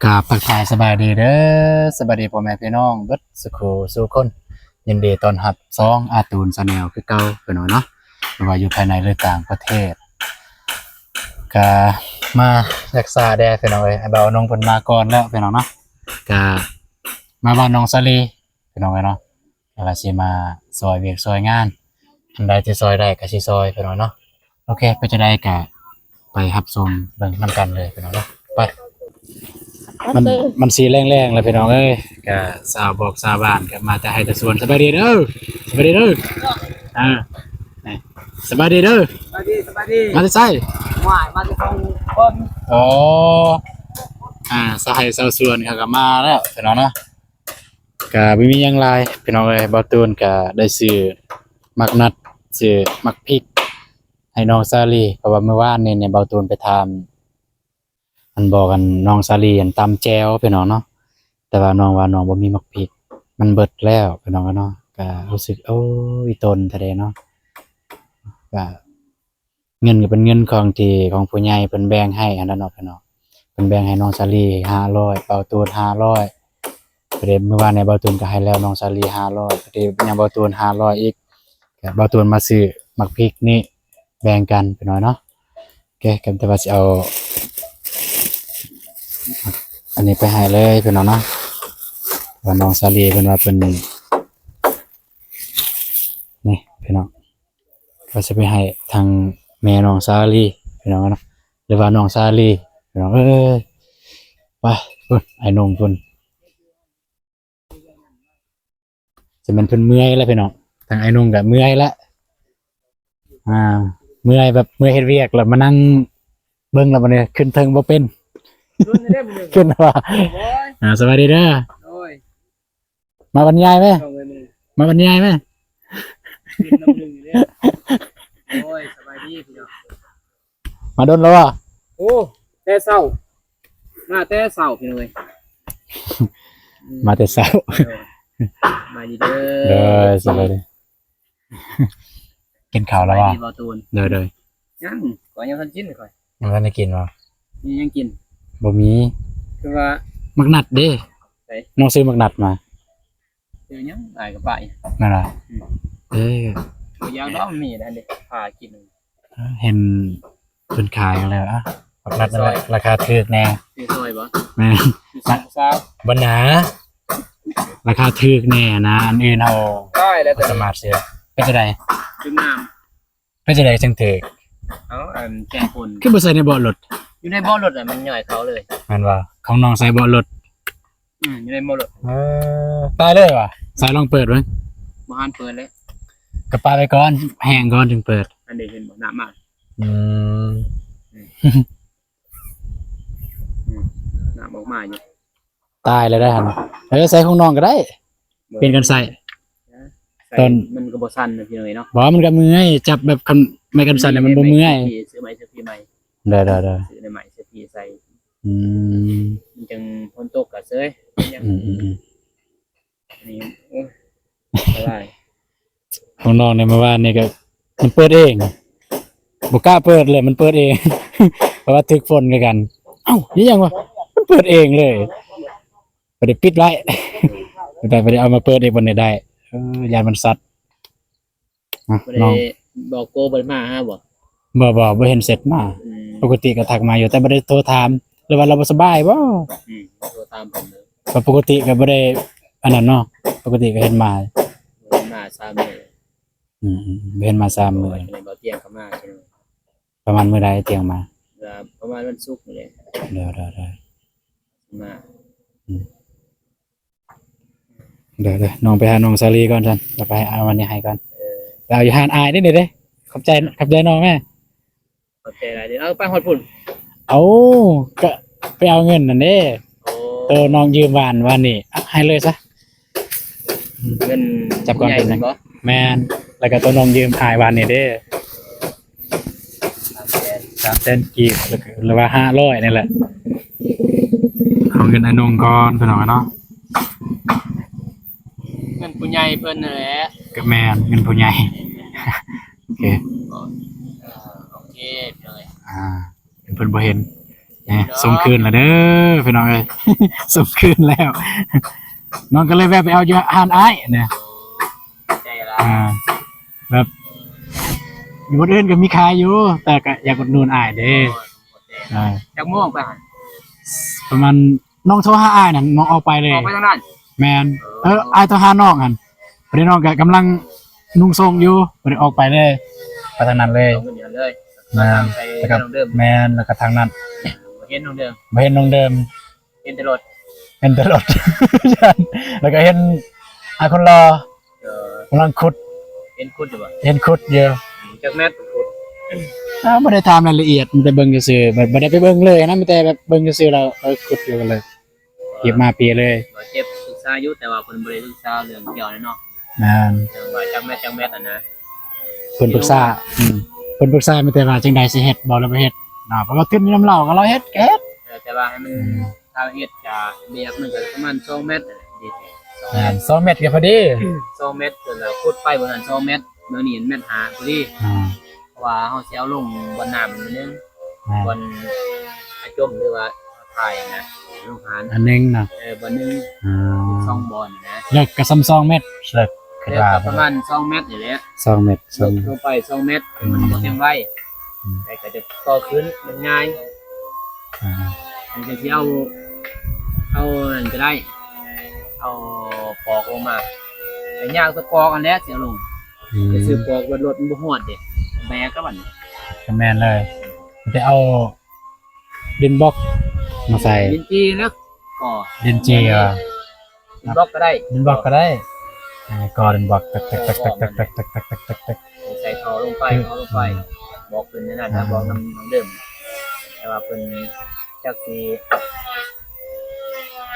ກາບທັກທາຍສະບາຍດີເດີ ສະບາຍດີພໍ່ແມ່ພີ່ນ້ອງເບິດສູ່ຄູ່ສູ່ຄົນ. ຍິນດີຕ້ອນຮັບຊ່ອງອາຕູນ Channel ຄືເກົ່າພີ່ນ້ອງເນາະ, ບໍ່ວ່າຢູ່ພາຍໃນ ຫຼື ຕ່າງປະເທດ. ກະມາຈັກຊ້າແດ່ພີ່ນ້ອງເອີຍ, ອ້າຍບ່າວນົງເພິ່ນມາກ່ອນແລ້ວພີ່ນ້ອງເນາະ. ກະມາບ້ານນ້ອງສາລີພີ່ນ້ອງເອີຍເນາະ, ແລ້ວກະຊິມາຊ່ອຍວຽກຊ່ອຍງານ, ອັນໃດທີ່ຊ່ອຍໄດ້ກະຊິຊ່ອຍພີ່ນ້ອງເນາະ. ໂອເຄ ເປັນຈັ່ງໃດກະໄປຮັບຊົມເບິ່ງນຳກັນເລີຍພີ່ນ້ອງເນາະ. ໄປ. ມັນ ມັນຊິແລງໆແລ້ວພີ່ນ້ອງເອີຍ, ກະຊາວບອກຊາວບ້ານກະມາແຕ່ໄຮ່ແຕ່ສວນ. ສະບາຍດີເດີ ສະບາຍດີເດີ. ເອີ ສະບາຍດີເດີ. ສະບາຍດີ ສະບາຍດີ. ມາແຕ່ໃສ? ຫວາຍ ມາແຕ່ສອງຄົນ. ອໍ ອາ ຊາວໄຮ່ຊາວສວນເຂົາກະມາແລ້ວພີ່ນ້ອງເນາະ. ກະບໍ່ມີຫຍັງຫຼາຍພີ່ນ້ອງເອີຍ, ບ່າວຕູນກະໄດ້ຊື້ໝາກນັດ ຊື້ໝາກພິກໃຫ້ນ້ອງສາລີ, ເພາະວ່າມື້ວານນີ້ນີ້ບ່າວຕູນໄປຖາມ ອັນບອກ ອັນນ້ອງສາລີ ອັນຕຳແຈ່ວພີ່ນ້ອງເນາະ, ແຕ່ວ່ານ້ອງວ່ານ້ອງບໍ່ມີໝາກພິກ ມັນເບິດແລ້ວພີ່ນ້ອງເນາະ. ກະຮູ້ສຶກ ໂອ້ ອີ່ຕົນແທ້ເດເນາະ. ກະເງິນກະເປັນເງິນຂອງທີ່ ຂອງຜູ້ໃຫຍ່ເພິ່ນແບ່ງໃຫ້ຫັ້ນແຫຼະເນາະພີ່ນ້ອງ, ເພິ່ນແບ່ງໃຫ້ນ້ອງສາລີຫ້າຮ້ອຍ ບ່າວຕູນຫ້າຮ້ອຍ. ພໍດີມື້ວານນີ້ບ່າວຕູນກະໃຫ້ແລ້ວນ້ອງສາລີຫ້າຮ້ອຍ, ພໍດີຍັງບ່າວຕູນຫ້າຮ້ອຍອີກ. ກະບ່າວຕູນມາຊື້ໝາກພິກນີ້ແບ່ງກັນພີ່ນ້ອງເນາະ. ໂອເຄ ກະແຕ່ວ່າຊິເອົາອັນນີ້ໄປໃຫ້ເລີຍພີ່ນ້ອງເນາະ, ວ່ານ້ອງສາລີເພິ່ນວ່າເພິ່ນ ນີ້ພີ່ນ້ອງ, ວ່າຊິໄປໃຫ້ທາງແມ່ນ້ອງສາລີພີ່ນ້ອງເນາະ, ຫຼືວ່ານ້ອງສາລີພີ່ນ້ອງເອີຍ. ໄປພຸ້ນ ອ້າຍນົງພຸ້ນ. ຈະແມ່ນເພິ່ນເມື່ອຍແລ້ວພີ່ນ້ອງ, ທາງອ້າຍນົງກະເມື່ອຍແລ້ວ. ອ່າ ເມື່ອຍແບບເມື່ອຍເຮັດວຽກແລ້ວມານັ່ງເບິ່ງແລ້ວບັດນີ້ຂຶ້ນເທິງບໍ່ເປັນ. ຂຶ້ນວ່າ ໂອ້ຍ ອ່າ ສະບາຍດີເດີ. ໂດຍ ມາບັນຍາຍແມ? ມາບັນຍາຍແມ? ໂດຍ ສະບາຍດີພີ່ນ້ອງ. ມາດົນແລ້ວບໍ່? ໂອ້ ແຕ່ເຊົ້າ ມາແຕ່ເຊົ້າພີ່ນ້ອງເອີຍ. ມາແຕ່ເຊົ້າ. ໂດຍ ສະບາຍດີເດີ. ໂດຍ ສະບາຍດີ. ກິນເຂົ້າແລ້ວບໍ່? ສະບາຍດີ ບ່າວຕູນ. ໂດຍ ໂດຍ. ຍັງ ຂ້ອຍຍັງບໍ່ທັນກິນຂ້ອຍ. ຍັງບໍ່ທັນໄດ້ກິນບໍ່? ຍັງກິນບໍ່ມີ. ຄືວ່າໝາກນັດເດ້. ໃສ? ນ້ອງຊື້ໝາກນັດມາ. ເອີ ຍັງ ອ້າຍກະປະຢູ່ນັ້ນລະ. ອືມ ເອີ ບໍ່ຢາກດອກ ມີນັ້ນເດ້ ພາກິນ. ເຫັນເພິ່ນຂາຍກັນແລ້ວ ອະ ບັກນັດນັ້ນແຫຼະ ລາຄາຖືກແດ່. ຊື້ຊອຍບໍ່? ແມ່ນ ຊາວ ບໍ່ໜາ ລາຄາຖືກແດ່ນະ ອັນອື່ນເຮົາ ຕາຍແລ້ວ ບໍ່ສາມາດຊື້. ເປັນຈັ່ງໃດ? ຄືງາມ. ເປັນຈັ່ງໃດຈັ່ງຖືກ? ເອົາ ອັນແກງຄົນ ຄືບໍ່ໃສ່ໃນເບາະລົດ? ຢູ່ໃນເບາະລົດນະ ມັນຍ່ອຍເຂົ້າເລີຍ. ແມ່ນບໍ່? ຂອງນ້ອງໃສ່ເບາະລົດ. ອືມ ຢູ່ໃນໝໍ້ລົດ. ເອີ ຕາຍເລີຍຫວາ? ໃສ່ລອງເປີດເບິ່ງ. ບໍ່ທັນເປີດເລີຍ ກະປະໄວ້ກ່ອນ ແຫ້ງກ່ອນຈຶ່ງເປີດ. ອັນນີ້ເຫັນບໍ່ ນ້ຳມາ. ອືມ ອືມ ອືມ ນ້ຳອອກມາຢູ່. ຕາຍແລ້ວໄດ໋ຫັ້ນ. ເອີ ໃສ່ຂອງນ້ອງກະໄດ້ ປ່ຽນກັນໃສ່. ຕອນມັນກະບໍ່ສັ່ນນະ ພີ່ນ້ອງເອີຍເນາະ. ບໍ່ ມັນກະເມື່ອຍ ຈັບແບບຄັນໄມ້ກັນສັ່ນ ມັນບໍ່ເມື່ອຍ. ຊື້ໃໝ່ ຊື້ໃໝ່ ຊື້ໃໝ່. ໄດ້ໆໆ ຊື້ໃໝ່ ຊື້ໃໝ່ໃສ່. ອືມ ມັນຈັ່ງຝົນຕົກກະເຊີຍ. ອືມໆໆ ນີ້ ໂອ້ຍ ອັນຕະລາຍ. ຂອງນ້ອງນີ້ ເມື່ອວານນີ້ກະມັນເປີດເອງ ບໍ່ກ້າເປີດເລີຍ ມັນເປີດເອງ ເພາະວ່າຖືກຝົນຄືກັນ. ເອົ້າ ອີ່ຫຍັງວະ ມັນເປີດເອງເລີຍ ບໍ່ໄດ້ປິດໄວ້. ບໍ່ໄດ້ ບໍ່ໄດ້ເອົາມາເປີດອີກ ບໍ່ໄດ້ ເອີ ຢ້ານມັນຊັດ. ບໍ່ໄດ້ ນ້ອງ ບອກໂກບໍ່ໄດ້ມາຫາບໍ່? ບໍ່ ບໍ່ ບໍ່ເຫັນເຊັດມາ. ອືມ ປົກກະຕິກະທັກມາຢູ່ ແຕ່ບໍ່ໄດ້ໂທຖາມ ຫຼືວ່າລາວບໍ່ສະບາຍບໍ່? ອືມ ໂທຖາມເພິ່ນເລີຍ. ກະປົກກະຕິກະບໍ່ໄດ້ອັນນັ້ນເນາະ ປົກກະຕິກະເຫັນມາ ມາສາມມື້. ອືມ ບໍ່ເຫັນມາສາມມື້. ເອີ ບໍ່ຕຽງເຂົ້າມາ ປະມານມື້ໃດຕຽງມາ? ກະປະມານວັນສຸກນີ້ແຫຼະ. ເດີໆໆ ມາ. ອືມ ເດີໆ ນ້ອງໄປຫານ້ອງສາລີກ່ອນຊັ້ນ ແລ້ວໄປເອົາອັນນີ້ໃຫ້ກ່ອນ. ເອີ ໄປເອົາຢູ່ຮ້ານອ້າຍເດ້ນີ້ເດ້. ຂອບໃຈ ຂອບໃຈນ້ອງແມ້. ຂອບໃຈຫຼາຍເດີ. ເອົາ ໄປຮອດພຸ້ນ. ເອົາ ກະໄປເອົາເງິນນັ້ນເດ້. ໂອ້ ໂຕນ້ອງຢືມວານ ວານນີ້ ອະ ໃຫ້ເລີຍຊະ. ເງິນ ຈັບກ່ອນ ຜູ້ໃຫຍ່ເປັນຫຍັງ? ແມ່ນ ແລ້ວກະໂຕນ້ອງຢືມອ້າຍວານນີ້ເດ້. ສາມແສນ ສາມແສນກີບ ຫຼືວ່າຫ້າຮ້ອຍນີ້ແຫຼະ. ເອົາເງິນອ້າຍນົງກ່ອນ ພີ່ນ້ອງເນາະ. ເງິນຜູ້ໃຫຍ່ເພິ່ນຫັ້ນແຫຼະ. ກະແມ່ນ ເງິນຜູ້ໃຫຍ່. ໂອເຄ ໂອເຄ ພີ່ນ້ອງເອີຍ. ອ່າ ເພິ່ນບໍ່ເຫັນ. ແໝ່ ສົ່ງຄືນແລ້ວເດີພີ່ນ້ອງເອີຍ ສົ່ງຄືນແລ້ວ ນ້ອງກໍເລີຍແວ່ໄປເອົາຢູ່ຮ້ານອ້າຍນະ ໃຈຫຼາຍ ອ່າ ແບບ ຢູ່ບ່ອນອື່ນກໍມີຂາຍຢູ່ ແຕ່ກໍຢາກອຸດໜູນອ້າຍເດ້ ອ່າ ຈັກໂມງໄປຫັ້ນ? ປະມານ ນ້ອງໂທຫາອ້າຍນັ້ນ ນ້ອງອອກໄປເລີຍ ອອກໄປທາງນັ້ນ ແມ່ນ ເອີ ອ້າຍໂທຫານ້ອງຫັ້ນ ພໍດີນ້ອງກໍກຳລັງນຸ່ງໂສ້ງຢູ່ ບໍ່ໄດ້ອອກໄປເລີຍ ໄປທາງນັ້ນເລີຍ ແມ່ນ ແລ້ວກໍ ແມ່ນ ແລ້ວກໍທາງນັ້ນ ບໍ່ເຫັນນ້ອງເດີມ ບໍ່ເຫັນນ້ອງເດີມ ເຫັນແຕ່ລົດ ເຫັນແຕ່ລົດ ແລ້ວກໍເຫັນອ້າຍຄົນຫຼໍ່ ເອີ ກຳລັງຂຸດ ເຫັນຂຸດຢູ່ບໍ່? ເຫັນຂຸດຢູ່ ຈັກແມັດຂຸດ? ອ້າວ ບໍ່ໄດ້ຖາມລາຍລະອຽດ ມີແຕ່ເບິ່ງຊື່ໆ ບໍ່ ບໍ່ໄດ້ໄປເບິ່ງເລີຍນະ ມີແຕ່ແບບເບິ່ງຊື່ໆ ແລ້ວ ເອີ ຂຸດຢູ່ກໍເລີຍ ເກັບມາເປເລີຍ ບາດເຈັບປຶກສາຢູ່ ແຕ່ວ່າເພິ່ນບໍ່ໄດ້ປຶກສາເລື່ອງກ່ຽວແລ້ວເນາະ ແມ່ນ ເລື່ອງວ່າຈັກແມັດ ຈັກແມັດຫັ້ນນະ ເພິ່ນປຶກສາ ອືມ ເພິ່ນປຶກສາມີແຕ່ວ່າຈັ່ງໃດຊິເຮັດບໍ່ ຫຼືບໍ່ເຮັດເນາະ ເພາະວ່າທຶນຢູ່ນຳລາວ ກໍລາວເຮັດ ກໍເຮັດ ເອີ ແຕ່ວ່າໃຫ້ມັນ ອືມ ລາວເຮັດກະແບບໜຶ່ງກໍປະມານສອງແມັດຫັ້ນແຫຼະ ດີແທ້ ແມ່ນ ສອງແມັດກໍພໍດີ ສອງແມັດ ແລ້ວຂຸດໄປເບິ່ງຫັ້ນສອງແມັດ ເບິ່ງນີ້ແມັດຫ້າພໍດີ ອ່າ ເພາະວ່າເຮົາຊິເອົາລົງບ່ອນນ້ຳອັນໜຶ່ງ ແມ່ນ ບ່ອນອາຈົມ ຫຼືວ່າຖ່າຍນະ ລົງຫານອັນໜຶ່ງນະ ເອີ ບ່ອນໜຶ່ງ ອ່າ ສອງບ່ອນນະ ເລິກກໍສ່ຳສອງແມັດ ເລິກ ເລິກກໍປະມານສອງແມັດນີ້ແຫຼະ ສອງແມັດ ເລິກລົງໄປສອງແມັດ ອືມ ມັນບໍ່ເຕັມໄວ ອືມ ແຕ່ກໍຈະຕໍ່ຂຶ້ນ ມັນງ່າຍ ອ່າ ມັນກໍຊິເອົາ ເອົານັ້ນກໍໄດ້ ເອົາປອກລົງມາ ກໍຍາກແຕ່ປອກຫັ້ນແຫຼະ ຊິເອົາລົງ ອືມ ໄປຊື້ປອກໄວ້ລົດມັນບໍ່ຮອດເດ້ ແບກກັບອັນ ກໍແມ່ນເລີຍ ໄປເອົາດິນບລັອກມາໃສ່ ດິນຈີ່ແລ້ວກໍ ດິນຈີ່ ອ່າ ດິນບລັອກກໍໄດ້ ດິນບລັອກກໍໄດ້ ອ່າ ກໍດິນບລັອກ ຕັກໆໆໆໆ ໃສ່ທໍ່ລົງໄປ ທໍ່ລົງໄປ ອືມ ບອກເພິ່ນນັ້ນນະ ອືມ ບອກນຳນ້ອງເດີມ ແຕ່ວ່າເພິ່ນຈັກຊິ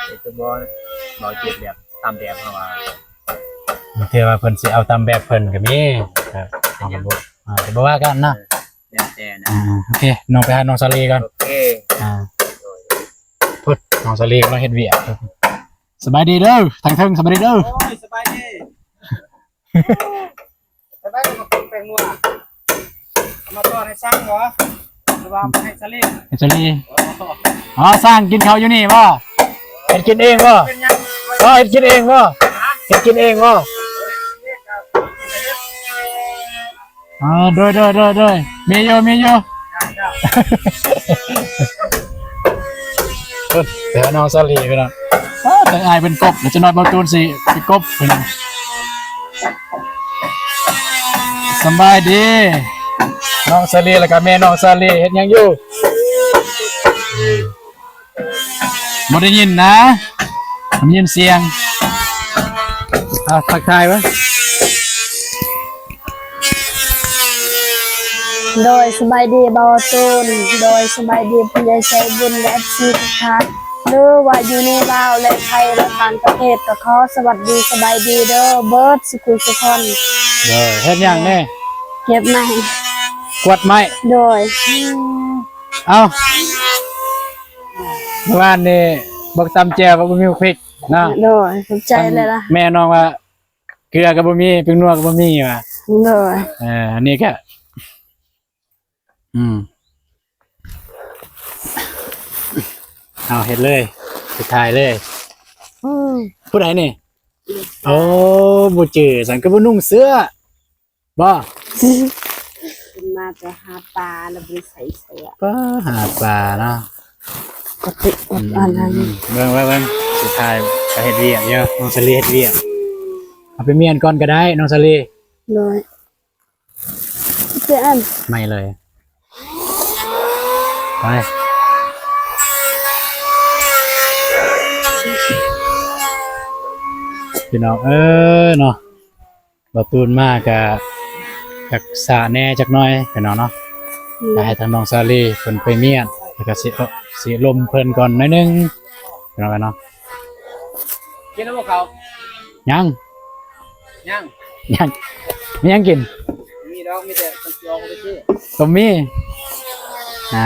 ເຮັດຄືບໍ່ ເວົ້າເຈັບແບບຕາມແບບເຮົາວ່າ ບາງເທື່ອວ່າເພິ່ນຊິເອົາຕາມແບບເພິ່ນກໍມີ ກໍເຮົາກໍບໍ່ ອ່າ ກໍບໍ່ວ່າກັນເນາະ ແລ້ວແຕ່ນະ ອ່າ ໂອເຄ ນ້ອງໄປຫານ້ອງສາລີກ່ອນ ໂອເຄ ອ່າ ໂດຍ ພຸ້ນ ນ້ອງສາລີກຳລັງເຮັດວຽກ ສະບາຍດີເດີ ທາງເທິງ ສະບາຍດີເດີ ໂອ້ຍ ສະບາຍດີ ສະບາຍດີ ໝາກແຕງໂມ ເອົາມາຕ້ອນໃຫ້ຊ່າງບໍ ຫຼືວ່າເອົາມາໃຫ້ສາລີ ໃຫ້ສາລີ ອໍ ອໍ ຊ່າງກິນເຂົ້າຢູ່ນີ້ບໍ ເຮັດກິນເອງບໍ ເປັນຫຍັງ ອໍ ເຮັດກິນເອງບໍ ຮະ ເຮັດກິນເອງບໍ ເຮັດເອງກໍ ອໍ ໂດຍ ໂດຍ ໂດຍ ໂດຍ ມີຢູ່ ມີຢູ່ ເອີ ໄປຫານ້ອງສາລີພີ່ນ້ອງ ອ້າ ທາງອ້າຍເພິ່ນກົບ ແລ້ວຈັກໜ່ອຍບ່າວຕູນຊິໄປກົບພີ່ນ້ອງ ສະບາຍດີ ນ້ອງສາລີ ແລ້ວກໍແມ່ນ້ອງສາລີ ເຮັດຫຍັງຢູ່? ບໍ່ໄດ້ຍິນນະ ບໍ່ໄດ້ຍິນສຽງ ເອົາ ທັກທາຍເບິ່ງ ໂດຍ ສະບາຍດີບ່າວຕູນ ໂດຍ ສະບາຍດີຜູ້ໃຫຍ່ໃຈບຸນ ແລະ ເອັຟຊີ ທຸກທ່ານ ຫຼືວ່າຢູ່ໃນລາວ ແລະ ໄທ ແລະ ຕ່າງປະເທດ ກໍຂໍສະຫວັດດີ ສະບາຍດີເດີ ເບິດສຸຂູສຸຄົນ ໂດຍ ເຮັດຫຍັງນີ້? ເກັບໄມ້ ກວາດໄມ້ ໂດຍ ເອົ້າ ມື້ວານນີ້ບັກຕຳແຈ່ວບໍ່ມີບັກພິກເນາະ ໂດຍ ຂອບໃຈຫຼາຍໆ ແມ່ນ້ອງວ່າເກືອກໍບໍ່ມີ ແປ້ງນົວກໍບໍ່ມີວ່າ ໂດຍ ເອີ ອັນນີ້ກໍ ອືມ ເອົາເຮັດເລີຍ ສຸດທ້າຍເລີຍ ອືມ ຜູ້ໃດນີ້? ໂອ້ ບໍ່ຈື່ ສັນກໍບໍ່ນຸ່ງເສື້ອ ບໍ່ ເພິ່ນມາແຕ່ຫາປາແລ້ວບໍ່ໄດ້ໃສ່ເສື້ອ ປາ ຫາປາເນາະ ປະຕິ ອືມ ອັນນັ້ນ ເບິ່ງ ເບິ່ງ ເບິ່ງ ສຸດທ້າຍກໍເຮັດວຽກຢູ່ ນ້ອງສາລີເຮັດວຽກ ເອົາໄປມ້ຽນກ່ອນກໍໄດ້ ນ້ອງສາລີ ໂດຍ ເປັນອັນ ໄໝ້ເລີຍ ໄປ ພີ່ນ້ອງເອີຍເນາະ ບ່າວຕູນມາກະຈັກຊ້າແດ່ຈັກໜ້ອຍພີ່ນ້ອງເນາະ ອືມ ກໍໃຫ້ທາງນ້ອງສາລີເພິ່ນໄປມ້ຽນ ແລ້ວກໍຊິ ເອີ ຊິລົມເພິ່ນກ່ອນໜ້ອຍໜຶ່ງພີ່ນ້ອງເນາະ ກິນແລ້ວບໍ່ເຂົ້າ? ຍັງ ຍັງ ຍັງ ມີຫຍັງກິນ? ມີດອກ ມີແຕ່ເຂົາຊິອອກໄປຊື້ ກໍມີ ອ່າ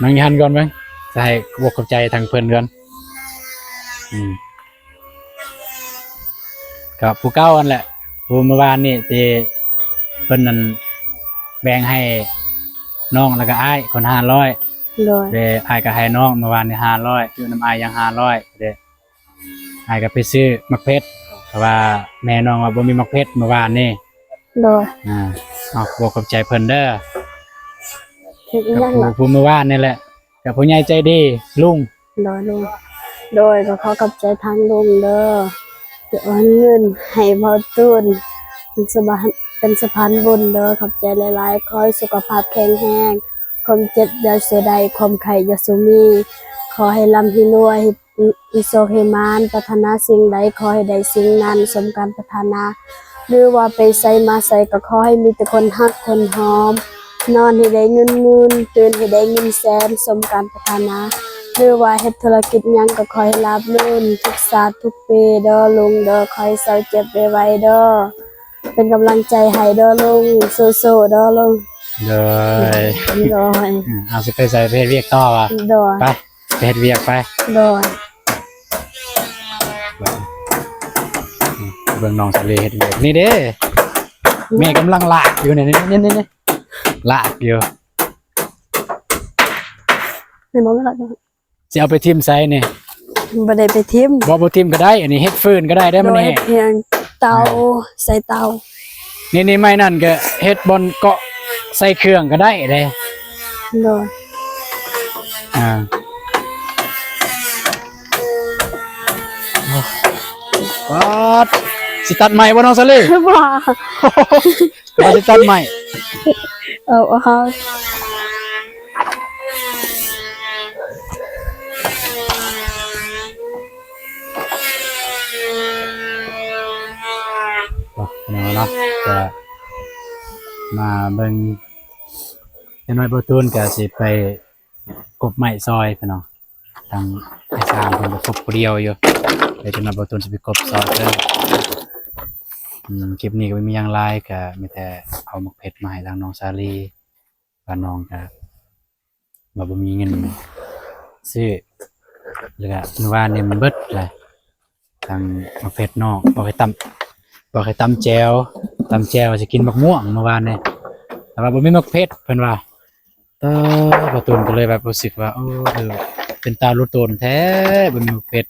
ນັ່ງຢູ່ຫັ້ນກ່ອນເບິ່ງ ຈະໃຫ້ຂອບອົກຂອບໃຈທາງເພິ່ນກ່ອນ ອືມ ກໍຜູ້ເກົ່າຫັ້ນແຫຼະ ຜູ້ມື້ວານນີ້ທີ່ເພິ່ນນັ້ນແບ່ງໃຫ້ນ້ອງ ແລ້ວກໍອ້າຍຄົນຫ້າຮ້ອຍ ໂດຍ ແລະ ອ້າຍກໍໃຫ້ນ້ອງເມື່ອວານນີ້ຫ້າຮ້ອຍ ຢູ່ນຳອ້າຍຍັງຫ້າຮ້ອຍເດ້. ອ້າຍກໍໄປຊື້ໝາກເຜັດ ເພາະວ່າແມ່ນ້ອງວ່າບໍ່ມີໝາກເຜັດເມື່ອວານນີ້. ໂດຍ ອ່າ ເອົາ ຂໍຂອບໃຈເພິ່ນເດີ. ເຮັດອີ່ຫຍັງລະ? ກໍຜູ້ ຜູ້ເມື່ອວານນີ້ແຫຼະ ກັບຜູ້ໃຫຍ່ໃຈດີ ລຸງ. ໂດຍ ລຸງ. ໂດຍ ກໍຂໍຂອບໃຈທາງລຸງເດີ ທີ່ໂອນເງິນໃຫ້ເບົາຕູນ ເປັນສະພານ ເປັນສະພານບຸນເດີ. ຂອບໃຈຫຼາຍໆ. ຂໍໃຫ້ສຸຂະພາບແຂງແຮງ, ຄວາມເຈັບຢ່າສູ່ໄດ້, ຄວາມໄຂ້ຢ່າສູ່ມີ. ຂໍໃຫ້ລ່ຳໃຫ້ລວຍ, ໃຫ້ ໃຫ້ໂຊກໃຫ້ໝານ, ປາດຖະໜາສິ່ງໃດຂໍໃຫ້ໄດ້ສິ່ງນັ້ນສົມການປາດຖະໜາ. ຫຼືວ່າໄປໃສມາໃສກໍຂໍໃຫ້ມີແຕ່ຄົນຮັກຄົນຫອມ. ນອນໃຫ້ໄດ້ເງິນໝື່ນ, ຕື່ນໃຫ້ໄດ້ເງິນແສນ, ສົມການປາດຖະໜາ. ຫຼືວ່າເຮັດທຸລະກິດຫຍັງກໍຂໍໃຫ້ລາບລື່ນທຸກຊາດທຸກປີເດີລຸງເດີ. ຂໍໃຫ້ເຊົາເຈັບໄວໆເດີ. ເປັນກຳລັງໃຈໃຫ້ເດີລຸງ. ສູ້ໆເດີລຸງ. ໂດຍ ໂດຍ. ອືມ ເອົາ ຊິໄປໃສ? ໄປເຮັດວຽກຕໍ່ຫວາ? ໂດຍ. ໄປ ໄປເຮັດວຽກໄປ. ໂດຍ. ເບິ່ງນ້ອງສາລີເຮັດວຽກນີ້ເດ້. ແມ່ກຳລັງລາກຢູ່ນີ້ ນີ້ ນີ້ ນີ້ ລາກຢູ່. ແມ່ນບໍ່? ລາກຢູ່. ຊິເອົາໄປຖິ້ມໃສນີ້? ບໍ່ໄດ້ໄປຖິ້ມ. ບໍ່ ບໍ່ຖິ້ມກໍໄດ້. ອັນນີ້ເຮັດຟືນກໍໄດ້ເດ້. ໂດຍ ມື້ນີ້ ເຮັດເຄື່ອງເຕົາ. ໂດຍ ໃສ່ເຕົາ. ນີ້ ນີ້ ໄມ້ນັ້ນກໍເຮັດບ່ອນເກາະໃສ່ເຄື່ອງກໍໄດ້ເດ້. ໂດຍ. ອ່າ ປາດ ຊິຕັດໄມ້ບໍ່ນ້ອງສາລີ? ບໍ່. ວ່າຊິຕັດໄມ້. ເອົາ ເອົາ ເນາະ ເນາະ ກະມາເບິ່ງ ຢ່າງໜ້ອຍບໍ່ຕູນກະຊິໄປ ກົບໄມ້ຊ່ອຍພີ່ນ້ອງ. ທາງອ້າຍຊ້າງເພິ່ນກໍກົບຜູ້ດຽວຢູ່ ແຕ່ຈັກໜ່ອຍບ່າວຕູນຊິໄປກົບຊ່ອຍເພິ່ນ. ອືມ ຄລິບນີ້ກໍບໍ່ມີຫຍັງຫຼາຍ ກໍມີແຕ່ເອົາໝາກເຜັດມາໃຫ້ທາງນ້ອງສາລີ ວ່ານ້ອງກໍວ່າບໍ່ມີເງິນຊື້ ແລ້ວກໍມື້ວານນີ້ມັນເບິດແຫຼະ. ທັງໝາກເຜັດເນາະ ບອກໃຫ້ຕຳ ບອກໃຫ້ຕຳແຈ່ວ ຕຳແຈ່ວຊິກິນໝາກມ່ວງມື້ວານນີ້ ແຕ່ວ່າບໍ່ມີໝາກເຜັດເພິ່ນວ່າ. ເອີ ບ່າວຕູນກໍເລີຍແບບຮູ້ສຶກວ່າ ໂອ້ ເປັນຕາລຸຕົນແທ້ ບໍ່ມີໝາກເຜັດ.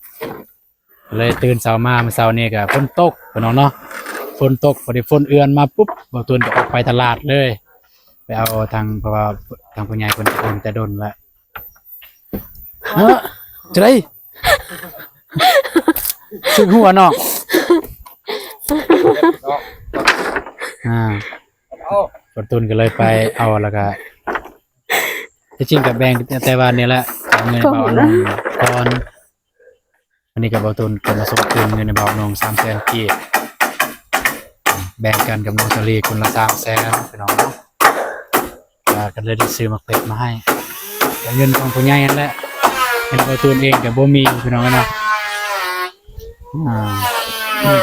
ເລີຍຕື່ນເຊົ້າມາມື້ເຊົ້ານີ້ກໍຝົນຕົກພີ່ນ້ອງເນາະ ຝົນຕົກ ພໍດີຝົນເອື້ອນມາປຸບ ບ່າວຕູນກໍອອກໄປຕະຫຼາດເລີຍ ໄປເອົາທາງ ເພາະວ່າທາງຜູ້ໃຫຍ່ເພິ່ນໂອນແຕ່ດົນແລ້ວ. ເອີ ຈະໄດ້ ຖືກຫົວເນາະ. ອ່າ ບ່າວຕູນກໍເລີຍໄປເອົາ ແລ້ວກໍທີ່ຈິງກໍແບ່ງແຕ່ວານນີ້ແຫຼະ ເອົາເງິນໃຫ້ບ່າວນົງກ່ອນ. ອັນນີ້ກໍບ່າວຕູນກໍມາສົ່ງຄືນເງິນໃຫ້ບ່າວນົງສາມແສນກີບ ແບ່ງກັນກັບນ້ອງສາລີຄົນລະສາມແສນພີ່ນ້ອງເນາະ. ກໍ ກໍເລີຍໄດ້ຊື້ໝາກເຜັດມາໃຫ້ ກໍເງິນຂອງຜູ້ໃຫຍ່ຫັ້ນແຫຼະ ເງິນບ່າວຕູນເອງກໍບໍ່ມີພີ່ນ້ອງເນາະ. ອ່າ ອືມ.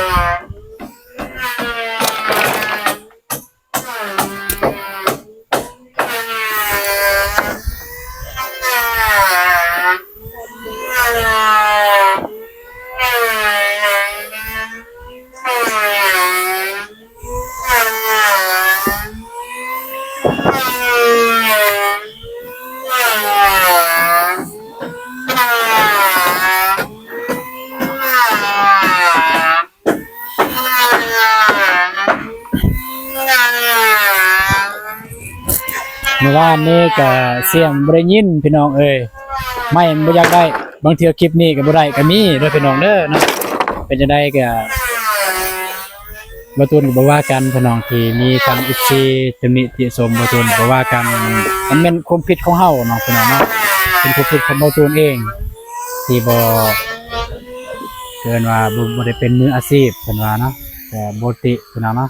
ມື້ວານນີ້ກະສຽງບໍ່ໄດ້ຍິນພີ່ນ້ອງເອີຍ ໄມ້ມັນບໍ່ຢາກໄດ້ ບາງເທື່ອຄລິບນີ້ກະບໍ່ໄດ້ກະມີເດີພີ່ນ້ອງເດີເນາະ. ເປັນຈັ່ງໃດກະ ບ່າວຕູນກະບໍ່ວ່າກັນພີ່ນ້ອງ ທີ່ມີທາງເອັຟຊີຕຳໜິຕິຊົມ ບ່າວຕູນກະບໍ່ວ່າກັນ ມັນແມ່ນຄວາມຜິດຂອງເຮົາເນາະພີ່ນ້ອງເນາະ ເປັນຄວາມຜິດຂອງບ່າວຕູນເອງ ທີ່ບໍ່ ເອີ້ນວ່າບໍ່ ບໍ່ໄດ້ເປັນມືອາຊີບເພິ່ນວ່າເນາະ ແຕ່ບໍ່ຕິເພິ່ນເນາະ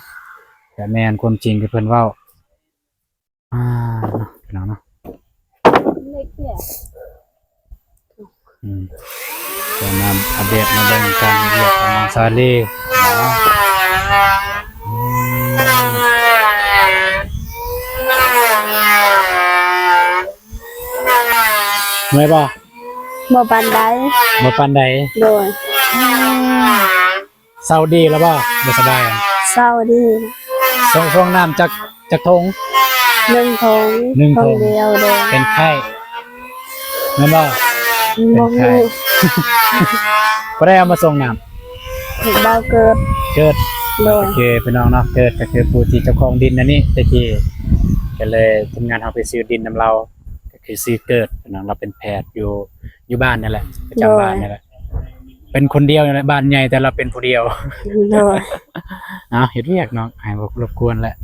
ແຕ່ແມ່ນຄວາມຈິງທີ່ເພິ່ນເວົ້າ ອ່າ ເນາະ ພີ່ນ້ອງເນາະ ອືມ ກໍມາອັບເດດມາເບິ່ງການເຮັດວຽກຂອງນ້ອງສາລີເນາະ ອືມ ເມື່ອຍບໍ່? ບໍ່ປານໃດ ບໍ່ປານໃດ ໂດຍ ເຊົາດີແລ້ວບໍ່? ບໍ່ສະບາຍ ເຊົາດີ ສົ່ງ ສົ່ງນ້ຳຈັກ ຈັກຖົງ? ໜຶ່ງຖົງ ໜຶ່ງຖົງ ຖົງດຽວ ໂດຍ ເປັນໄຂ້ ແມ່ນບໍ່? ບໍ່ຮູ້. ຜູ້ໃດເອົາມາສົ່ງນ້ຳ? ບ່າວເກີດ. ເກີດ. ໂດຍ. ໂອເຄ ພີ່ນ້ອງເນາະ, ເກີດກໍຄືຜູ້ທີ່ເຈົ້າຂອງດິນອັນນີ້ແຕ່ກີ້, ກໍເລີຍທີມງານເຮົາໄປຊື້ດິນນຳລາວ, ກໍຄືຊື່ເກີດພີ່ນ້ອງ. ລາວເປັນແພດຢູ່ ຢູ່ບ້ານນີ້ແຫຼະ, ປະຈຳບ້ານນີ້ແຫຼະ. ເປັນຄົນດຽວນີ້ແຫຼະ, ບ້ານໃຫຍ່ແຕ່ລາວເປັນຜູ້ດຽວ. ໂດຍ. ເອົາ ເຮັດວຽກເນາະ, ໃຫ້ບໍ່ລົບກວນແຫຼະ.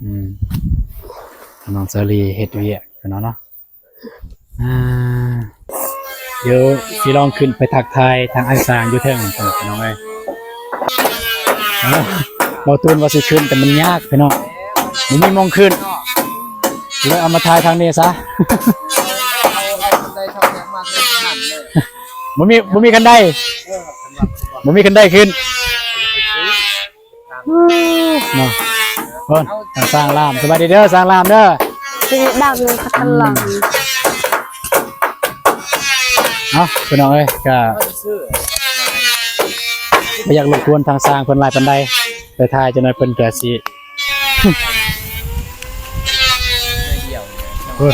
ອືມ ນ້ອງສາລີເຮັດວຽກເນາະ ເນາະ. ອ່າ ດຽວຊິລອງຂຶ້ນໄປທັກທາຍທາງອ້າຍຊ່າງຢູ່ເທິງກ່ອນ ພີ່ນ້ອງເອີຍ. ເອົ້າ ບໍ່ຕູນວ່າຊິຂຶ້ນ ແຕ່ມັນຍາກພີ່ນ້ອງ, ບໍ່ມີໝ່ອງຂຶ້ນ ເລີຍເອົາມາຖ່າຍທາງນີ້ຊະ. ບໍ່ມີ ບໍ່ມີຄັນໄດ ບໍ່ມີຄັນໄດຂຶ້ນ. ເນາະ ເພິ່ນ ທາງຊ່າງລາມ. ສະບາຍດີເດີ ຊ່າງລາມເດີ. ຊິດັງເລີຍຄັກກັນລະ. ເອົ້າ ພີ່ນ້ອງເອີຍ, ກະບໍ່ຢາກລົບກວນທາງຊ່າງເພິ່ນຫຼາຍປານໃດ, ໄປຖ່າຍຈັກໜ່ອຍເພິ່ນກະຊິ ເອີ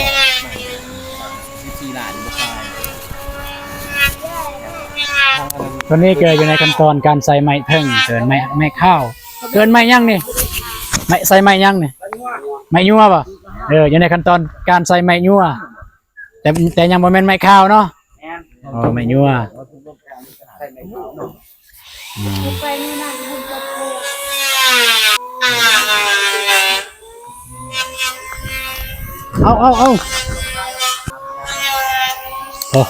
ຕອນນີ້ກໍຢູ່ໃນຂັ້ນຕອນການໃສ່ໄມ້ເທິງ, ເອີ້ນໄມ້ ໄມ້ຄາວ, ເອີ້ນໄມ້ຫຍັງນີ້? ໄມ້ ໃສ່ໄມ້ຫຍັງນີ້? ໄມ້ຍົວບໍ່? ເອີ ຢູ່ໃນຂັ້ນຕອນການໃສ່ໄມ້ຍົວ, ແຕ່ ແຕ່ຍັງບໍ່ແມ່ນໄມ້ຄາວເນາະ. ແມ່ນ. ອໍ ໄມ້ຍົວ. ເອົາ ເອົາ ເອົາ ໂອ້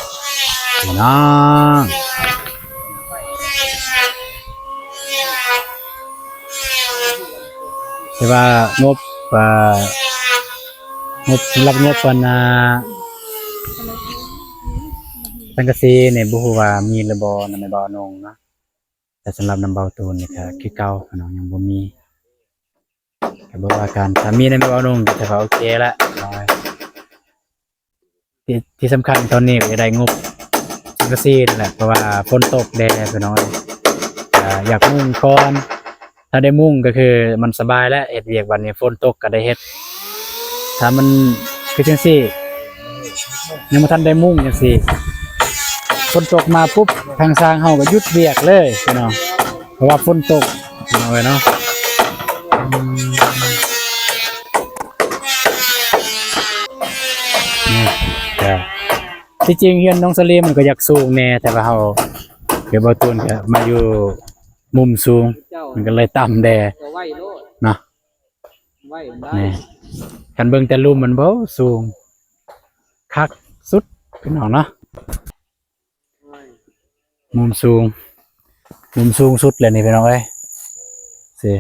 ພີ່ນ້ອງ, ແຕ່ວ່າງົບ ອ່າ ງົບ ສຳລັບງົບ ອັນ ອ່າ ສັງກະສີນີ້ ບໍ່ຮູ້ວ່າມີຫຼືບໍ່ນຳ ແມ່ນບໍ່ ນ້ອງເນາະ. ແຕ່ສຳລັບນຳເບົາຕູນນີ້ກໍຄືເກົ່າເນາະ, ຍັງບໍ່ມີ. ກໍບໍ່ວ່າກັນ, ຖ້າມີນຳເບົານຸ່ງກໍຖືວ່າໂອເຄລະເນາະ. ທີ່ ທີ່ສຳຄັນຕອນນີ້ກໍຢາກໄດ້ງົບສັງກະສີນັ້ນແຫຼະ, ເພາະວ່າຝົນຕົກແດ່ພີ່ນ້ອງ, ກໍຢາກມຸງກ່ອນ. ຖ້າໄດ້ມຸງກໍຄືມັນສະບາຍແລ້ວ, ເຮັດວຽກບັດນີ້ຝົນຕົກກໍໄດ້ເຮັດ. ຖ້າມັນຄືຈັ່ງຊີ້ ຍັງບໍ່ທັນໄດ້ມຸງຈັ່ງຊີ້ ຝົນຕົກມາປຸບ ທາງຊ່າງເຮົາກໍຢຸດວຽກເລີຍພີ່ນ້ອງ, ເພາະວ່າຝົນຕົກພີ່ນ້ອງເອີຍເນາະ. ອືມ ນີ້ ກໍທີ່ຈິງເຮືອນນ້ອງສາລີມັນກໍຢາກສູງແດ່, ແຕ່ວ່າເຮົາ ຄືເບົາຕູນກໍມາຢູ່ມຸມສູງ ມັນກໍເລີຍຕ່ຳແດ່ ກໍໄວໂລດ ເນາະ. ໄວ້ມັນໄດ້ ນີ້ ຄັນເບິ່ງແຕ່ລຸ່ມມັນ ໂອ້ ສູງຄັກສຸດພີ່ນ້ອງເນາະ. ໂອ້ຍ ມຸມສູງ ມຸມສູງສຸດແລ້ວນີ້ພີ່ນ້ອງເອີຍ ຊີ້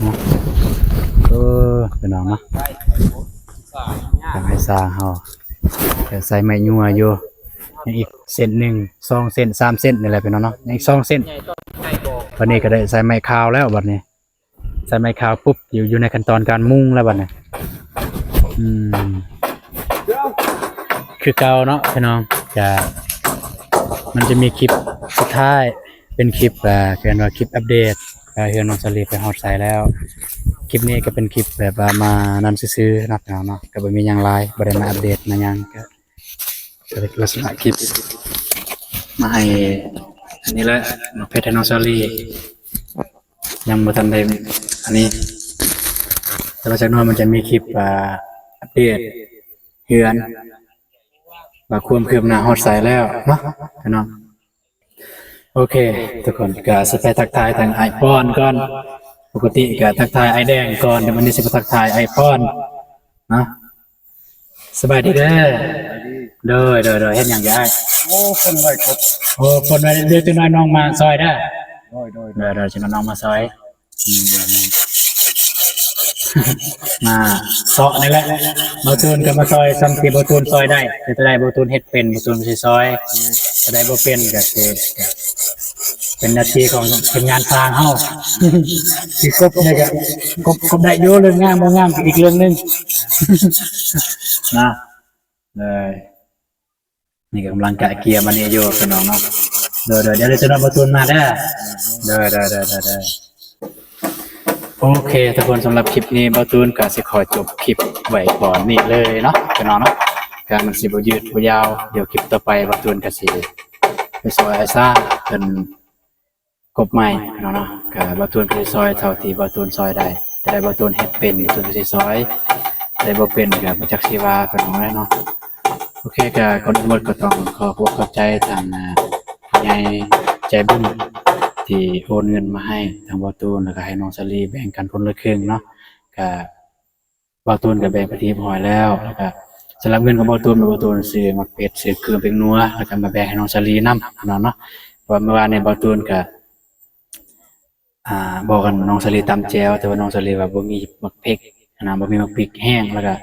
ເນາະ. ເອີ ພີ່ນ້ອງເນາະ ໄດ້ ທາງອ້າຍຊ່າງເຮົາ ກໍໃສ່ໄມ້ຍົວຢູ່ ຍັງອີກເສັ້ນໜຶ່ງ ສອງເສັ້ນ ສາມເສັ້ນນີ້ແຫຼະພີ່ນ້ອງເນາະ ຍັງອີກສອງເສັ້ນ. ບັດນີ້ກໍໄດ້ໃສ່ໄມ້ຂາວແລ້ວບັດນີ້. ໃສ່ໄມ້ຂາວປຸບ ຢູ່ ຢູ່ໃນຂັ້ນຕອນການມຸງແລ້ວບັດນີ້. ອືມ ຄືເກົ່າເນາະພີ່ນ້ອງ ຈະ ມັນຈະມີຄລິບສຸດທ້າຍ ເປັນຄລິບ ອ່າ ເອີ້ນວ່າຄລິບອັບເດດ ວ່າເຮືອນນ້ອງສາລີໄປຮອດໃສແລ້ວ. ຄລິບນີ້ກໍເປັນຄລິບແບບວ່າມານັ້ນຊື່ໆເນາະພີ່ນ້ອງເນາະ, ກໍບໍ່ມີຫຍັງຫຼາຍ ບໍ່ໄດ້ມາອັບເດດມາຫຍັງ ກໍ ກໍເປັນລັກສະນະຄລິບມາໃຫ້ ອັນນີ້ແຫຼະ ມາເພດໃຫ້ນ້ອງສາລີ. ຍັງບໍ່ທັນໄດ້ອັນນີ້ ແຕ່ວ່າຈັກໜ້ອຍມັນຈະມີຄລິບ ອ່າ ອັບເດດເຮືອນ ວ່າຄວາມຄືບໜ້າຮອດໃສແລ້ວເນາະພີ່ນ້ອງ. ໂອເຄ ທຸກຄົນ ກະຊິໄປທັກທາຍທາງອ້າຍປ້ອນກ່ອນ. ປົກກະຕິກະທັກທາຍອ້າຍແດງກ່ອນ, ແຕ່ມື້ນີ້ຊິໄປທັກທາຍອ້າຍປ້ອນເນາະ. ສະບາຍດີເດີ. ສະບາຍດີ. ໂດຍ ໂດຍ ໂດຍ. ເຮັດຫຍັງຢູ່ອ້າຍ? ໂອ້ ຄົນໄດ້ຄົບ. ໂອ້ ຄົນໄດ້ ດຽວຈັກໜ້ອຍນ້ອງມາຊ່ອຍເດີ. ໂດຍ ໂດຍ ໂດຍ ໂດຍ. ຈັກໜ້ອຍນ້ອງມາຊ່ອຍ. ອືມ ມາເຊາະນີ້ແຫຼະ ບ່າວຕູນກໍມາຊ່ອຍສ່ຳທີ່ບ່າວຕູນຊ່ອຍໄດ້. ຄືຕົວໃດບ່າວຕູນເຮັດເປັນ ບ່າວຕູນກໍຊິຊ່ອຍ, ຕົວໃດບໍ່ເປັນກໍຊິ ເປັນໜ້າທີ່ຂອງທີມງານຊ່າງເຮົາ ຊິກົບໄດ້ກໍກົບ ກົບໄດ້ຢູ່, ເລື່ອງງາມບໍ່ງາມກໍອີກເລື່ອງໜຶ່ງນະ. ເລີຍ ນີ້ກໍກຳລັງກະເກຍມານີ້ຢູ່ພີ່ນ້ອງເນາະ. ໂດຍ ໂດຍ ດຽວຈະນອນປະຕູນມາເດີ. ໂດຍ ໂດຍ ໂດຍ ໂດຍ ໂດຍ. ໂອເຄທຸກຄົນ, ສຳລັບຄລິບນີ້ບ່າວຕູນກໍຊິຂໍຈົບຄລິບໄວ້ຕອນນີ້ເລີຍເນາະ ພີ່ນ້ອງເນາະ. ກໍມັນຊິບໍ່ຍືດບໍ່ຍາວ, ດຽວຄລິບຕໍ່ໄປບ່າວຕູນກໍຊິໄປຊ່ອຍອ້າຍຊ້າງເພິ່ນກົບໄມ້ເນາະ. ກໍບ່າວຕູນກໍຊິຊ່ອຍເທົ່າທີ່ບ່າວຕູນຊ່ອຍໄດ້, ແຕ່ໃດບ່າວຕູນເຮັດເປັນ ບ່າວຕູນກໍຊິຊ່ອຍ, ແຕ່ບໍ່ເປັນກໍບໍ່ຈັກຊິວ່າເພິ່ນເນາະ. ໂອເຄ, ກໍກ່ອນອື່ນໝົດກໍຕ້ອງຂໍຂອບໃຈທາງ ອ່າ ຜູ້ໃຫຍ່ໃຈບຸນທີ່ໂອນເງິນມາໃຫ້ທາງບ່າວຕູນ ແລ້ວກໍໃຫ້ນ້ອງສາລີແບ່ງກັນຄົນລະເຄິ່ງເນາະ. ກໍບ່າວຕູນກໍແບ່ງໄປທີ່ຮຽບຮ້ອຍແລ້ວ, ແລ້ວກໍສຳລັບເງິນຂອງບ່າວຕູນ ບ່າວຕູນຊື້ໝາກເຜັດ ຊື້ເຄື່ອງແປ້ງນົວ ແລ້ວກໍມາແບ່ງໃຫ້ນ້ອງສາລີນຳເນາະ, ເນາະ. ເພາະວ່າມື້ວານນີ້ບ່າວຕູນກໍ ອ່າ ບອກກັນນ້ອງສາລີຕຳແຈ່ວ, ແຕ່ວ່ານ້ອງສາລີວ່າບໍ່ມີໝາກເຜັດນະ, ບໍ່ມີໝາກພິກແຫ້ງ, ແລ້ວກໍ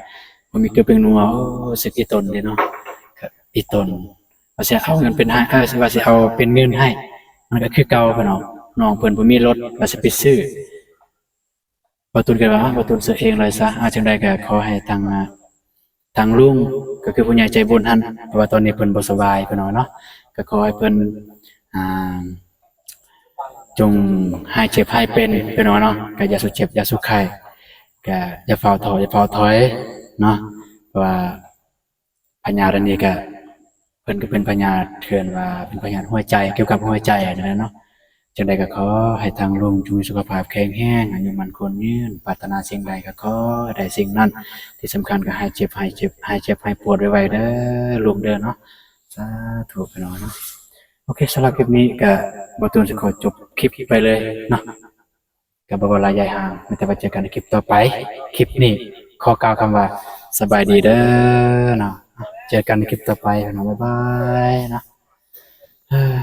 ບໍ່ມີເກືອແປ້ງນົວ. ໂອ້ ເສຍອີ່ຕົນເດ້ເນາະ, ອີ່ຕົນ ວ່າຊິເອົາເງິນເປັນໃຫ້ ເອີ ວ່າຊິເອົາເປັນເງິນໃຫ້, ມັນກໍຄືເກົ່າເນາະ. ນ້ອງເພິ່ນບໍ່ມີລົດ ວ່າຊິໄປຊື້, ບ່າວຕູນກໍວ່າ ບ່າວຕູນຊື້ເອງເລີຍຊະ. ອາ ຈັ່ງໃດກໍຂໍໃຫ້ທາງ ອ່າ ທາງລຸງ ກໍຄືຜູ້ໃຫຍ່ໃຈບຸນຫັ້ນ, ເພາະວ່າຕອນນີ້ເພິ່ນບໍ່ສະບາຍ ພີ່ນ້ອງເນາະ, ກໍຂໍໃຫ້ເພິ່ນ ອ່າ ຈົ່ງຫາຍເຈັບຫາຍເປັນ ພີ່ນ້ອງເນາະ, ກໍຢ່າສູ່ເຈັບຢ່າສູ່ໄຂ້, ກໍຢ່າຟ້າວທໍ້ຢ່າຟ້າວຖອຍເນາະ, ເພາະວ່າ ພະຍາດອັນນີ້ກະ ເພິ່ນກະເປັນພະຍາດ ເອີ້ນວ່າເປັນພະຍາດຫົວໃຈ ກ່ຽວກັບຫົວໃຈຫັ້ນແຫຼະເນາະ. ຈັ່ງໃດກະຂໍໃຫ້ທາງລຸງຈົ່ງມີສຸຂະພາບແຂງແຮງ ອາຍຸໝັ້ນຂວັນຍືນ, ປາດຖະໜາສິ່ງໃດກະຂໍໃຫ້ໄດ້ສິ່ງນັ້ນ, ທີ່ສຳຄັນກະຫາຍເຈັບ ຫາຍເຈັບ ຫາຍເຈັບຫາຍປວດໄວໆເດີລຸງເດີເນາະ. ສາທຸພີ່ນ້ອງເນາະ. ໂອເຄ ສຳລັບຄລິບນີ້ກະ ບ່າວຕູນຊິຂໍຈົບຄລິບໄປເລີຍເນາະ. ກໍບໍ່ເວົ້າຫຼາຍຢາຍຫ່າງ, ມີແຕ່ວ່າເຈີກັນໃນຄລິບຕໍ່ໄປ. ຄລິບນີ້ຂໍກ່າວຄຳວ່າ ສະບາຍດີເດີເນາະ. ເຈີກັນໃນຄລິບຕໍ່ໄປເນາະ, ບາຍບາຍເນາະ.